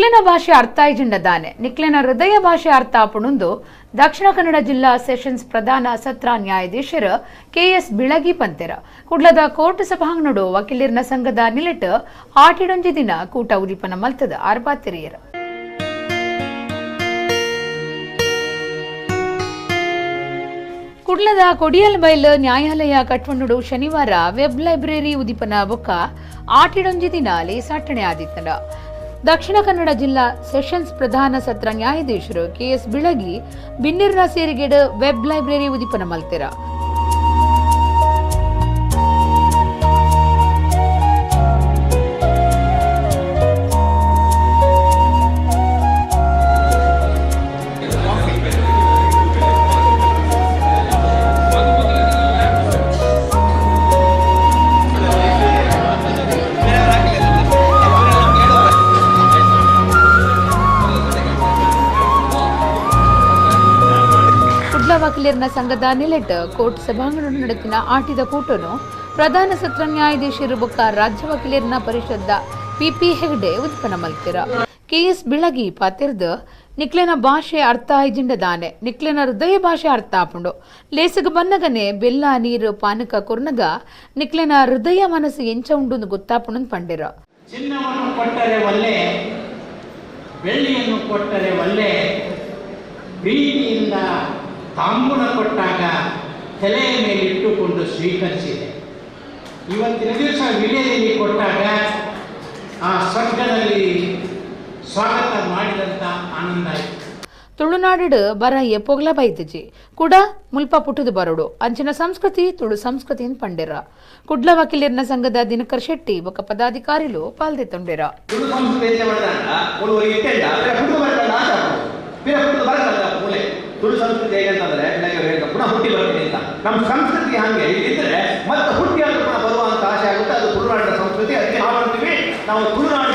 ನಿಕ್ಲೆನ ಭಾಷೆ ಅರ್ಥ ಆಯ್ಜಿಂಡ ದಾನೆ ನಿಕ್ಲೆನ ಹೃದಯ ಭಾಷೆ ಅರ್ಥ ಆಪುಣುಂದು ದಕ್ಷಿಣ ಕನ್ನಡ ಜಿಲ್ಲಾ ಸೆಷನ್ಸ್ ಪ್ರಧಾನ ಸತ್ರ ನ್ಯಾಯಾಧೀಶರು ಕೆಎಸ್ ಬಿಳಗಿ ಪಂತೆರ ಕುಡ್ಲದ ಕೋರ್ಟ್ ಸಭಾಂಗಣಡು ವಕೀಲರ್ನ ಸಂಘದ ನಿಲೆಟ್ ಆಟಿಡೊಂಜಿ ದಿನ ಕೂಟ ಉದೀಪನ ಮಲ್ತದ ಆರ್ಪಾತಿರಿಯರ. ಕುಡ್ಲದ ಕೊಡಿಯಲ್ ಬೈಲ್ ನ್ಯಾಯಾಲಯ ಕಟ್ವಣ್ಣುಡು ಶನಿವಾರ ವೆಬ್ ಲೈಬ್ರರಿ ಉದೀಪನ ಬೊಕ್ಕ ಆಟಿಡೊಂಜಿ ದಿನ ಲೇಸಾಟಣೆ ಆದಿತ್ತನ. ದಕ್ಷಿಣ ಕನ್ನಡ ಜಿಲ್ಲಾ ಸೆಷನ್ಸ್ ಪ್ರಧಾನ ಸತ್ರ ನ್ಯಾಯಾಧೀಶರು ಕೆಎಸ್ ಬಿಳಗಿ ಬಿನ್ನಿರ್ನ ಸೇರಿಗೆಡ್ ವೆಬ್ ಲೈಬ್ರರಿ ಉದೀಪನ ಮಲ್ತೆರ. ವಕೀಲರ್ನ ಸಂಘದ ನಿಲೆಟ್ ಕೋರ್ಟ್ ಸಭಾಂಗಣ ನಡೆತಿನ ಆಟಿದ ಕೂಟನು ಪ್ರಧಾನ ಸತ್ರ ನ್ಯಾಯಾಧೀಶರು ಬೊಕ್ಕ ರಾಜ್ಯ ವಕೀಲರ್ನ ಪರಿಷದ್ದ ಪಿಪಿ ಹೆಗ್ಡೆ ಉತ್ಪನ್ನ ಮಲ್ತಿರ. ಕೆಎಸ್ ಬಿಳಗಿ ಪಾತಿರ್ದ ನಿಕ್ಲೆನ ಭಾಷೆ ಅರ್ಥ ಆಯ್ಜಿಂಡ ದಾನೆ ನಿಕ್ಲೆನ ಹೃದಯ ಭಾಷೆ ಅರ್ಥ ಆಪುಂಡು ಲೇಸಗ ಬನ್ನಗನೆ ಬೆಲ್ಲ ನೀರು ಪಾನಕ ಕೊರ್ನಗ ನಿಕ್ಲೆನ ಹೃದಯ ಮನಸ್ಸು ಎಂಚ ಉಂಡು ಗೊತ್ತಾಪುಂಡು ಪಂಡಿರ. ಚಿನ್ನವನ್ನು ಕೊಟ್ಟರೆ ಒಲ್ಲೆ, ಬೆಳ್ಳಿಯನ್ನು ಕೊಟ್ಟರೆ ಒಲ್ಲೆ, ಪ್ರೀತಿಯಿಂದ ತಾಂಬೂಲ ಕೊಟ್ಟಾಗ ತಲೆಯ ಮೇಲೆ ಇಟ್ಟುಕೊಂಡು ಸ್ವೀಕರಿಸಿದೆ. ಇವತ್ತಿನ ದಿವಸ ವಿಳೆಯಲ್ಲಿ ಕೊಟ್ಟಾಗ ಆ ಸ್ವರ್ಗದಲ್ಲಿ ಸ್ವಾಗತ ಮಾಡಿದಂಥ ಆನಂದ ಆಯಿತು. ತುಳುನಾಡು ಬರ ಎಪ್ಪೋಗ್ಲ ಬೈತಜಿ ಕೂಡ ಮುಲ್ಪ ಪುಟ್ಟದು ಬರೋಡು ಅಂಚಿನ ಸಂಸ್ಕೃತಿ ತುಳು ಸಂಸ್ಕೃತಿ ಪಂಡಿರ. ಕುಡ್ಲ ವಕೀಲರ್ನ ಸಂಘದ ದಿನಕರ್ ಶೆಟ್ಟಿ ಬೊಕ್ಕ ಪದಾಧಿಕಾರಿಲು ಪಾಲ್ದೆತ್ತೊಂಡಿರ. ತುಳು ಸಂಸ್ಕೃತಿ ಹೇಗಂತಂದ್ರೆ ಪುನಃ ಹುಟ್ಟಿ ಬರ್ತೀನಿ ಅಂತ. ನಮ್ಮ ಸಂಸ್ಕೃತಿ ಹಾಗೆ ಇದ್ರೆ ಮತ್ತೆ ಹುಟ್ಟಿ ಅಂತ ಪುನಃ ಬರುವಂತ ಆಸೆ ಆಗುತ್ತೆ. ಅದು ತುಳುನಾಡಿನ ಸಂಸ್ಕೃತಿ. ಅದಕ್ಕೆ ನಾವು ಅಂತೀವಿ, ನಾವು ತುಳುನಾಡಿನ